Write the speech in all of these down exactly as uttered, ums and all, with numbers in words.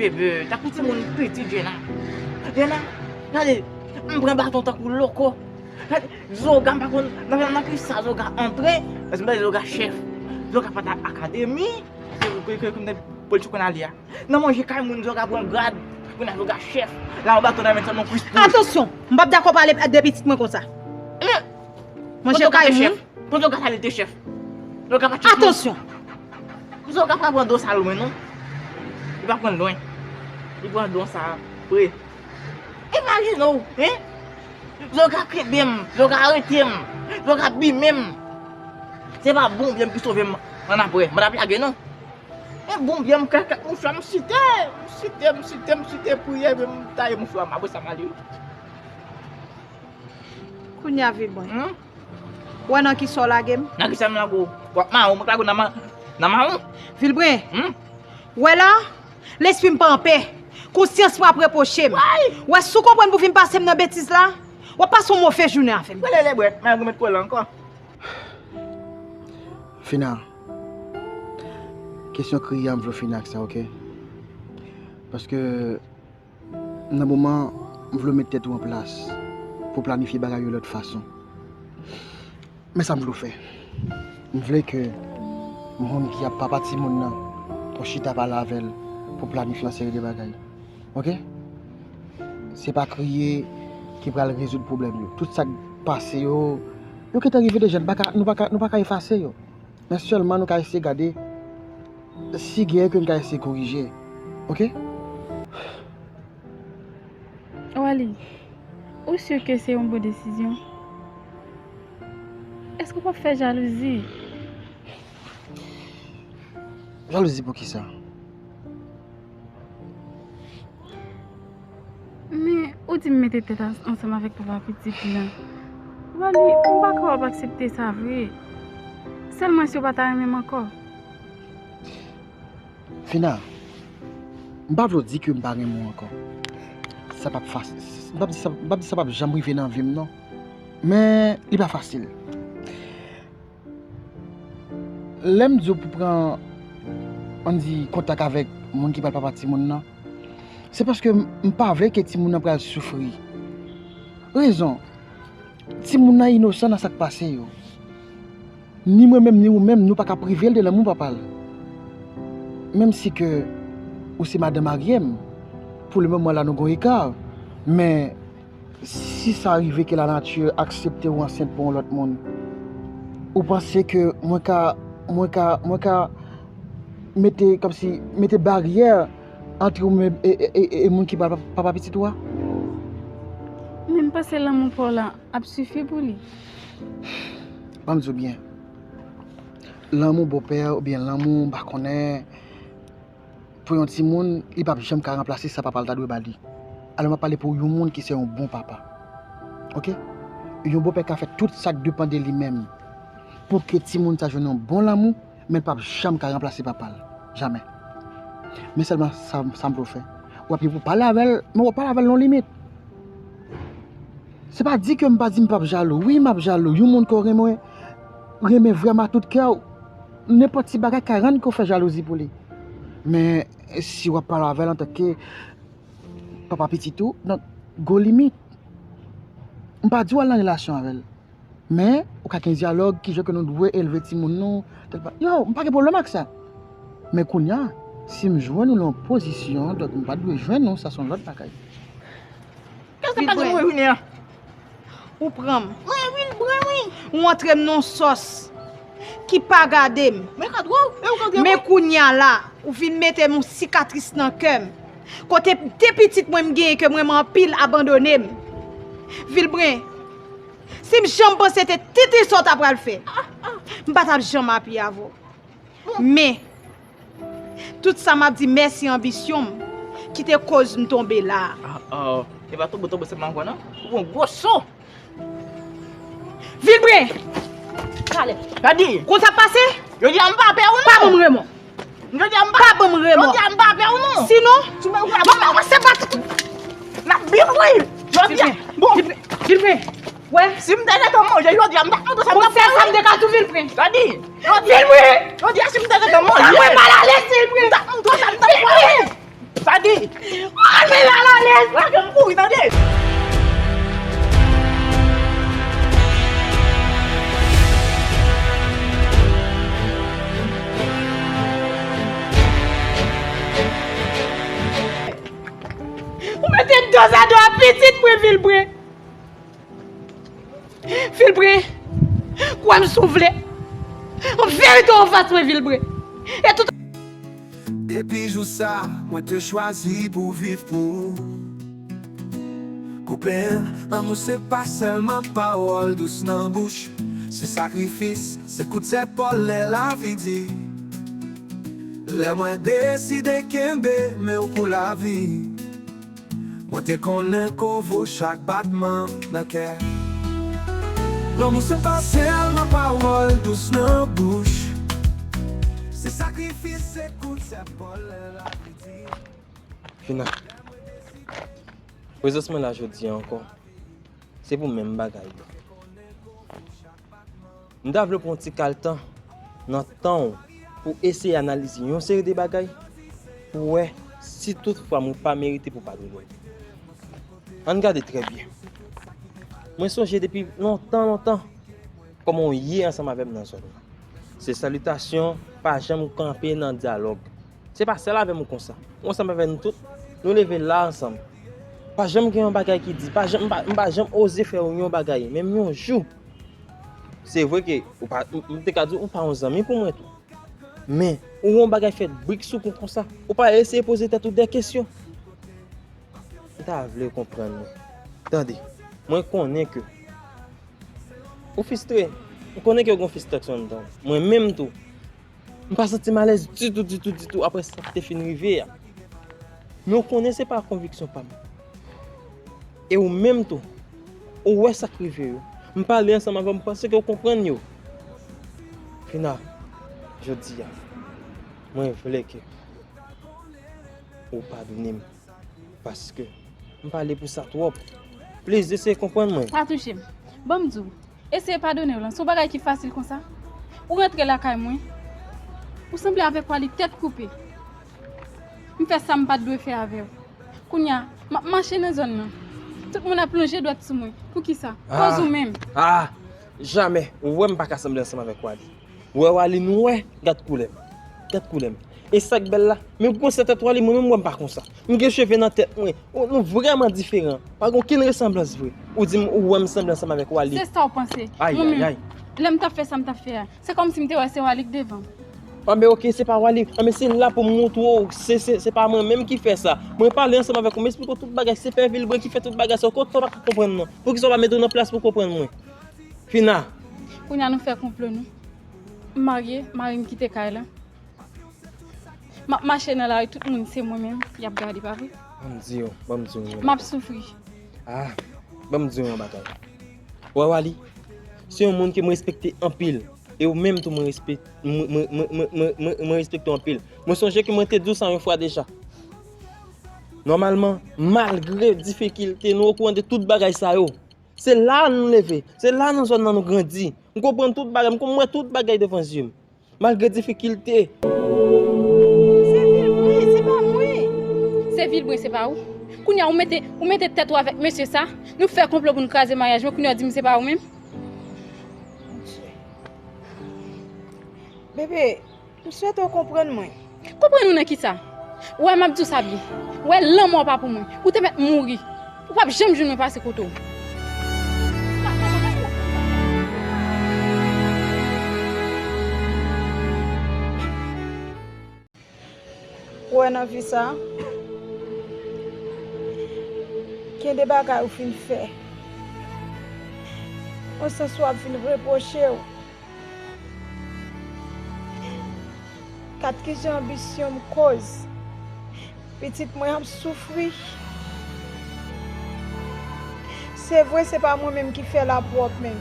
Bebe, tankou timoun piti, Djena. Djena, gade, m pran baton tankou loko. Gade, Zoga, m pa konn nan, nan kisa Zoga antre, èske m ta di Zoga chèf? Zoga pa t ak akademi, ke, ke, ke, ke m te pou l sou konn ale a. Nan manje kay moun, Zoga pran grad, kounye a Zoga chèf. La, yon baton nan men, sèlman kwis pou. Atansyon, m p ap dakò pale de pitit mwen konsa. Manje kay moun. Pandan w ka pale de chèf. Pandan w ka pale de chèf. Pandan w ka pale de chèf. Atansyon. Pandan w ka pale pran do sa lwen, non. Li pa pran lwen. Li pran do sa pre. Imajine w, hein? Pandan w ka kenbe m, pandan w ka arete m, pandan w ka bime m. Se pa bon byen m ki sove m ann apre. M pa t ap lage, non. E bon byen m kè kèk mouchwa, m site, m site, m site, m site, priyè, men m taye mouchwa m. Apre sa, m ale wi. Kounye a, Vilbren. Hmm? Wè nan kisa w lage m? Nan kisa m lage w? W ap mawon, mwen k lage w nan ma-, nan mawon. Vilbren. Hmm? Wè la, lespri m pa anpè. Konsyans pa ap repwoche m. Wè si w konprann pou vin pase m nan betiz la, w ap pase yon move jounen avè m. Rele lebrèt, mwen remèt kole ankò. Fina, kesyon kriye a, m vle w fini ak sa, oke? Paske nan moman, m vle w met tèt ou an plas pou w planifye bagay yo lòt fason. Men sa m vle w fè. M vle ke moun ki ap papa timoun nan, ou chita pale avè l pou planifye yon seri de bagay. Oke? Se pa kriye ki pral rezoud pwoblèm yo. Tout sa k pase yo, yo gentan rive deja. Nou pa ka, nou pa ka, nou pa ka efase yo. Men sèlman nou ka eseye gade si genyen ke n ka eseye korije. Oke? Wally, ou si ke se yon bon desizyon? Èske w p ap fè jalouzi? Jalouzi pou kisa? Men, ou di m mete tèt an-, ansanm avèk papa pitit lan. Wally, m pa ka w ap aksepte sa vre. Sèlman si w pa ta renmen m ankò. Fina, m pa vle w di ke m pa renmen w ankò. Sa p ap fas-, m p ap di sa, m p ap di sa p ap janm rive nan vi m, non. Men, li pa fasil. Lè m di w pou pran, ann di, kontak avèk moun ki pral papa timoun nan, se paske m, m pa vle ke timoun nan pral soufri. Rezon, timoun nan inosan nan sa k pase yo. Ni mwen menm, ni ou menm, nou pa ka prive l de lanmou papa l. Menm si ke ou se madan marye m, pou le moman la nou gon eka, men si sa rive ke lanati aksepte w ansent pou yon lòt moun, ou panse ke mwen ka, mwen ka, mwen ka mete, kòmsi, mete baryè ant ou menm e, e, e, e moun ki pral papa pitit ou a? Men m panse lanmou pa w la ap sifi pou li. Ban m di w byen. Lanmou bòpè oubyen lanmou, m pa konnen, pou yon timoun, li p ap janm ka ranplase sa papa l ta dwe ba li. Alò, m ap pale pou yon moun ki se yon bon papa. Oke? Yon bòpè ka fè tout sa k depann de li menm pou ke timoun sa jwenn yon bon lanmou, men l p ap janm ka ranplase papa l. Jamè. Men sèlman sa, sa m vle w fè. W ap gen pou pale avè l, men w ap pale avè l nan limit. Se pa di ke m pa di m p ap jalou. Wi, m ap jalou. Yon moun ke w renmen, renmen vrèman tout kè w, nenpòt ti bagay ka rann ke w fè jalouzi pou li. Men si w ap pale avè l antanke papa pitit ou, donk, gon limit. M pa di w al nan relasyon avè l. Men, ou ka gen dyalòg, kijan ke nou dwe elve timoun nou, tèl pa. Yo, m pa gen pwoblèm ak sa. Men kounye a, si m jwenn ou nan yon pozisyon, donk m pa t dwe jwenn ou, sa se yon lòt bagay. Kèlke bagay mwen vini an? Ou pran m. Mwen vin pran, wi. Ou antre m nan yon sòs ki pa gade m. Men ka twò, e ou ka gen. Men kounye a la, ou vin mete m yon sikatris nan kè m. Kote de pitit mwen m genyen ke m renmen anpil abandone m. Vilbren, si m janm panse te tenten sa w ta pral fè, m pa t ap janm apiye avè w. Men, tout sa m ap di mèsi anbisyon m ki te koz m tonbe la a. Ah, ah, e pa tonbe, tonbe sèlman ankò, non? Ou pran gwo so! Vilbren! Talè. Gade! Konn sa k pase? Jodi a m pa pè ou non! Pa ban m remò! Jodi a m pa. Pa ban m remò! Jodi a m pa pè ou non! Sinon, mwen, mwen, mwen se bat! N ap byen wi! Jodi a, bon! Vilbren! Vilbren! Wè. Si m te gentan manje jodi a, m t ap montre w sa m t ap fè. Ou fè sa m te ka tou Vilbren. Sa di, jodi a, Vilbren! Jodi a, si m te gentan manje. Sa mwen malalèz, Vilbren! M t ap montre w sa m t ap fè. Vilbren! Sa di, Ann men l alalèz! Lage m kouri, tande! Ou mete dozado a pitit mwen, Vilbre. Vilbre, kwè m si w vle. An verite, w anfas mwen, Vilbre. E tout Depi jou sa, mwen te chwazi pou viv pou ou. Koupen, lanmou se pa sèlman pawòl dous nan bouch. Se sakrifis, se kout zèpòl lè lavi di. Lè mwen deside kenbe men w pou lavi. Mwen te konnen ke w vo chak batman nan kè. Lanmou se pa sèlman pawòl dous nan bouch. Se sakrifis, se kout zèpòl lè lavi di. Fina, prezans mwen la jodi a ankò, se pou menm bagay yo. M ta vle pran yon ti kal tan nan tan w pou eseye analize yon seri de bagay pou wè si toutfwa mwen pa merite pou padone w. Ann gade trè byen. Mwen sonje depi lontan, lontan, kòman w ye ansanm avè m nan zòn nan. Se salitasyon, pa janm kanpe nan dyalòg. Se pa sèl avè m ou konsa. Ou ansanm avè nou tout, nou leve la ansanm. Pa janm gen yon bagay ki di, pa janm, m pa, m pa janm oze fè w yon bagay, menm yon jou. Se vre ke ou pa, m, m te ka di w ou pa yon zanmi pou mwen tou. Men, ou wè yon bagay fèt brik sou kou konsa, ou pa eseye poze tèt ou de kesyon. M ta vle w konprann mwen. Tande, mwen konnen ke ou fistre. M konnen ke w gen yon fistraksyon anndan w. Mwen menm tou, m pa santi m alèz ditou, ditou, ditou apre sa k te fin rive a. Men w konnen se pa konviksyon pa m. E ou menm tou, ou wè sa k rive yo. M pale ansanm avè w, m panse ke w konprann yo. Fina, jodi a, mwen vle ke ou padone m. Paske m pale pou sa twòp. Please, eseye konprann mwen. Pa touche m. Ban m di w, eseye padone w lan. Se yon bagay ki fasil konsa. Ou rantre lakay mwen. Ou sanble avèk Wally tèt koupe. M fè sa m pa t dwe fè avè w. Kounye a, m ap mache nan zòn nan. Tout moun ap lonje dwèt sou mwen. Poukisa? Kòz ou menm. Ah, jamè. Ou wè m pa ka sanble ansanm avèk Wally. Ou wè Wally, nou wè, gad koulè m. Gad koulè m. E sa k bèl la, men gwosè tèt Wally, mwen menm, m wè m pa konsa. M gen cheve nan tèt mwen. Ou, nou vrèman diferan. Pa gen okenn resanblans vre. Ou di m ou wè m sanble ansanm avèk Wally. Se sa w panse. Ay, ay, ay. Lè m t ap fè sa m t ap fè a, se kòmsi m te wè se Wally k devan m. Anben, oke, se pa Wally. Anben, se la pou m montre w, se, se, se pa mwen menm ki fè sa. Mwen pale ansanm avèk ou, m esplike w tout bagay. Se pè Vilbre ki fè tout bagay sa. Ou konn sa w pa ka konprann nan. Poukisa w pa mete w nan plas pou konprann mwen? Fina. Kounye a nou fè konplo nou. M marye, mari m kite kay la. M ap mache nan lari, tout moun se mwen menm y ap gade, pa vre? Ban m di w, ban m di w yon bagay. M ap soufri. Ah, ban m di w yon bagay. Wè Wally, se yon moun ke mwen respekte anpil. E ou menm tou mwen respek-, mwen, mwen, mwen respekte w anpil. Mwen sonje ke mwen te di w sa yon fwa deja. Nòmalman, malgre difikilte, nou okouran de tout bagay sa yo. Se la nou leve, se la nan zòn nan nou grandi. M konprann tout bagay, m konn wè tout bagay devan zye m. Malgre difikilte. Se Vilbre, se pa mwen. Se Vilbre, se pa ou. Kounye a, ou mete, ou mete tèt ou avèk mesye sa. Nou fè konplo pou nou kraze maryaj mwen, kounye a, ou di m se pa ou menm. Bebe, m swete w konprann mwen. Konprann ou nan kisa? Ou wè m ap di w sa byen. Ou wè lanmò pa pou mwen. Ou te mèt mouri. Ou p ap janm jwenn mwen pase kote w. Ou wè nan vi sa, gen de bagay ou fin fè. Yon sans w ap vin repwoche w. Gad kijan anbisyon m koz. Pitit mwen ap soufri. Se vre, se pa mwen menm ki fè lapwòp menm.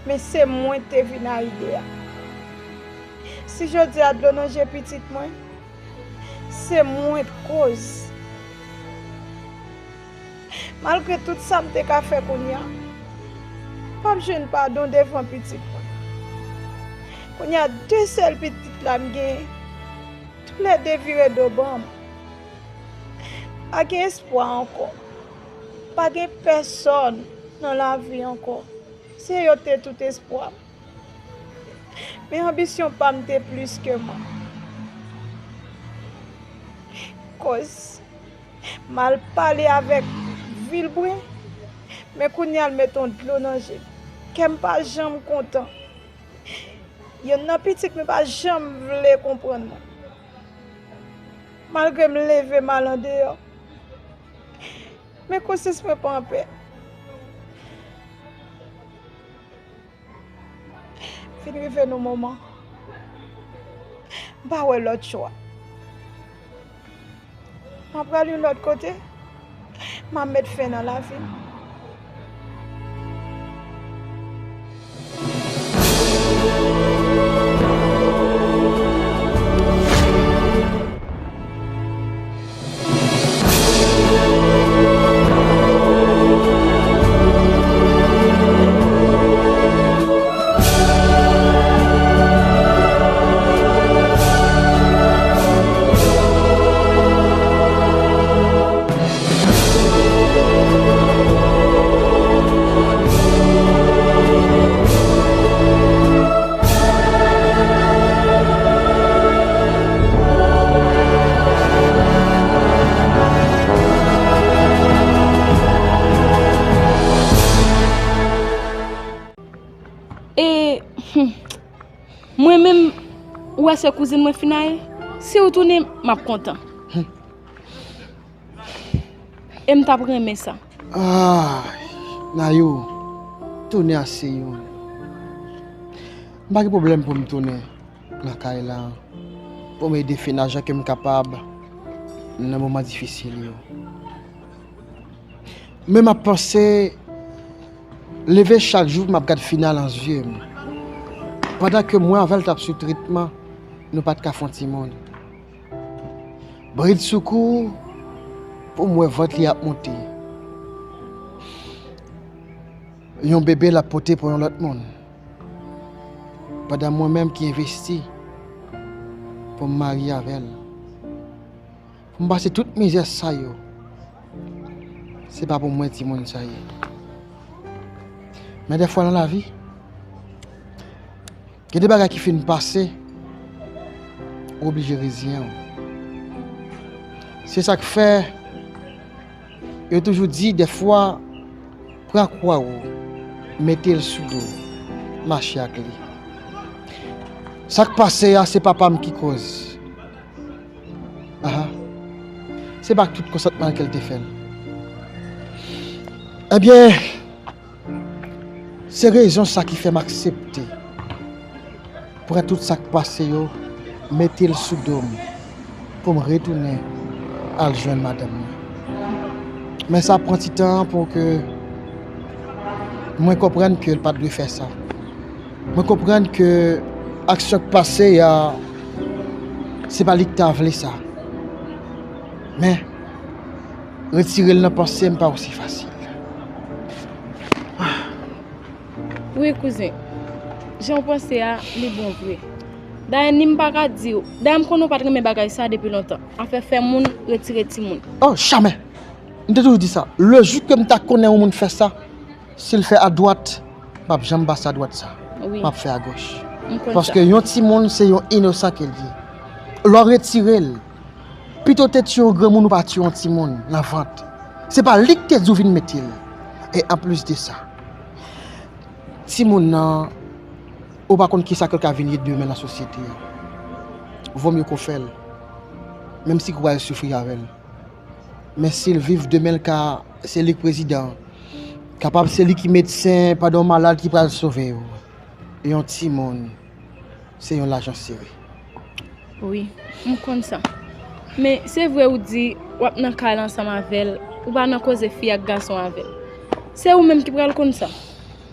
Men se mwen k te vin a ide a. Si jodi a dlo nan je pitit mwen, se mwen k koz. Malgre tout sa m te ka fè kounye a, m p ap jwenn padon devan pitit mwen. Kounye a, de sèl pitit la m genyen, toulède vire do ban m. Pa gen espwa ankò. Pa gen pèsòn nan lavi ankò. Se yo te tout espwa m. Men anbisyon pa m te plis ke mwen. Koz m al pale avèk Vilbren, men kounye a l met yon dlo nan je m. Kè m pa janm kontan. Yonn nan pitit mwen pa janm vle konprann mwen. Malgre m leve m al andeyò, men konsyans mwen pa anpè. Fin rive nan moman, m pa wè lòt chwa. M ap pral yon lòt kote, m ap met fen nan lavi m. E, hmm, mwen menm, ou wè se kouzin mwen Finae, si ou tounen, m ap kontan. E m t ap renmen sa. Ay, Nayou, tounen a se youn. M pa gen pwoblèm pou m tounen lakay la, pou m ede Fina jan ke m kapab nan moman difisil yo. Men m ap panse, leve chak jou, m ap gad Fina nan zye m. Pandan ke mwen avè l t ap sou tretman, nou pa t ka fè yon timoun. Bridsoukou, pou m wè vant li ap monte. Yon bebe l ap pote pou yon lòt moun. Pandan mwen menm ki envesti pou m marye avè l. Pou m pase tout mizè sa yo. Se pa pou mwen timoun sa ye. Men dèfwa nan lavi, gen de bagay ki fin pase, ou oblije reziyen w. Se sa k fè, yo toujou di, dèfwa, pran kwa w, mete l sou do w, mache ak li. Sa k pase a, se papa m ki koz. Aha. Se pa ak tout konsantman l ke l te fè l. Ebyen, se rezon sa ki fè m aksepte pran tout sa k pase yo, mete l sou do m pou m retounen al jwenn madanm mwen. Men sa pran ti tan pou ke mwen konprann ke l pa t dwe fè sa. Mwen konprann ke aksyon k pase a, se pa li k ta vle sa. Men, retire l nan panse m pa osi fasil. Wi, kouzen. Jan w panse a, li bon vre. Dayè, ni m pa ka di w. Dayè, m konnen w pa t renmen bagay sa depi lontan. Afè fè moun retire timoun. Oh, jamè! M te toujou di sa. Le jou ke m ta konnen yon moun fè sa, si l fè adwat, m p ap janm pase adwat sa. Wi. M ap fè agoch. M konn sa. Paske yon timoun, se yon inosan ke l ye. Lè w retire l, pito w te tiye yon granmoun ou pa tiye yon timoun nan vant. Se pa li k te di w vin mete l. E anplis de sa, timoun nan, ou pa konn kisa ke l ka vin ye demen nan sosyete a. Vo mye ke w fè l, menm si ke w pral soufri avè l. Men si l viv, demen l ka, se li k prezidan. Kapab se li ki medsen pandan w malad ki pral sove w. Yon timoun, se yon lajan sere. Wi, m konn sa. Men se vre ou di w ap nan kay la ansanm avè l, ou pa nan koze fi ak gason avè l. Se ou menm ki pral konn sa.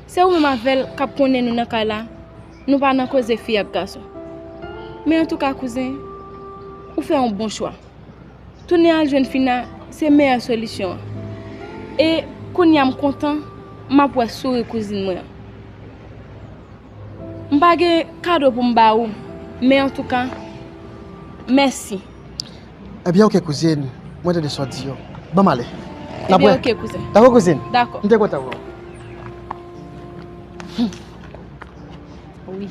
Se ou menm avè l k ap konnen nou nan kay la, nou pa nan koze fi ak gason. Men antouka kouzen, ou fè yon bon chwa. Tounen al jwenn Fina, se meyè solisyon an. E kounye a m kontan, m ap wè souri kouzin mwen an. M pa gen kado pou m ba ou, men antouka, mèsi. Ebyen, oke, kouzin. Mwen tande sa w di yo. Ban m ale. N ap wè. Ebyen, oke, kouzen. Dakò, kouzin? Dakò. M te kontan wè w. Wi.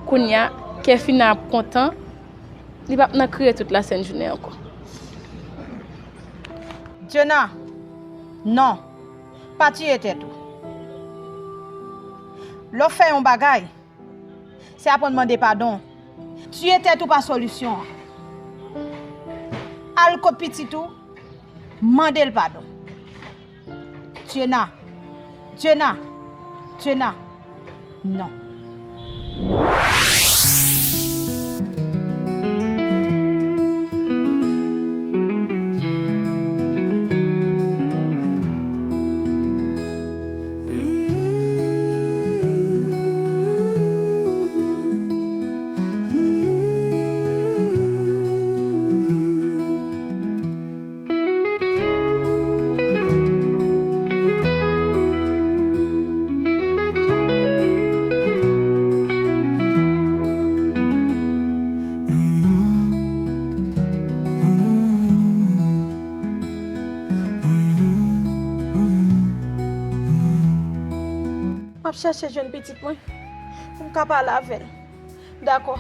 Kounye a, Kefina ap kontan. Li p ap nan kriye tout lasent jounen ankò. Djena, non. Pa tiye tèt ou. Lè w fè yon bagay, se aprann mande padon. Tiye tèt ou pa solisyon an. Al kot pitit ou, mande l padon. Djena, Djena, Djena, non. M ap chèche jwenn pitit mwen pou m ka pale avè l. Dakò.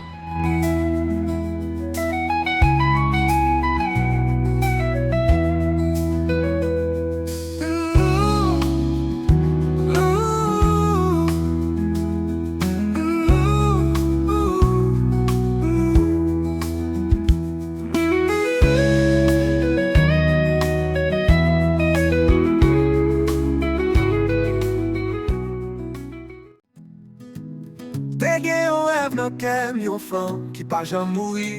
Te gen yon rèv nan kè m, yon fanm ki pa janm mouri.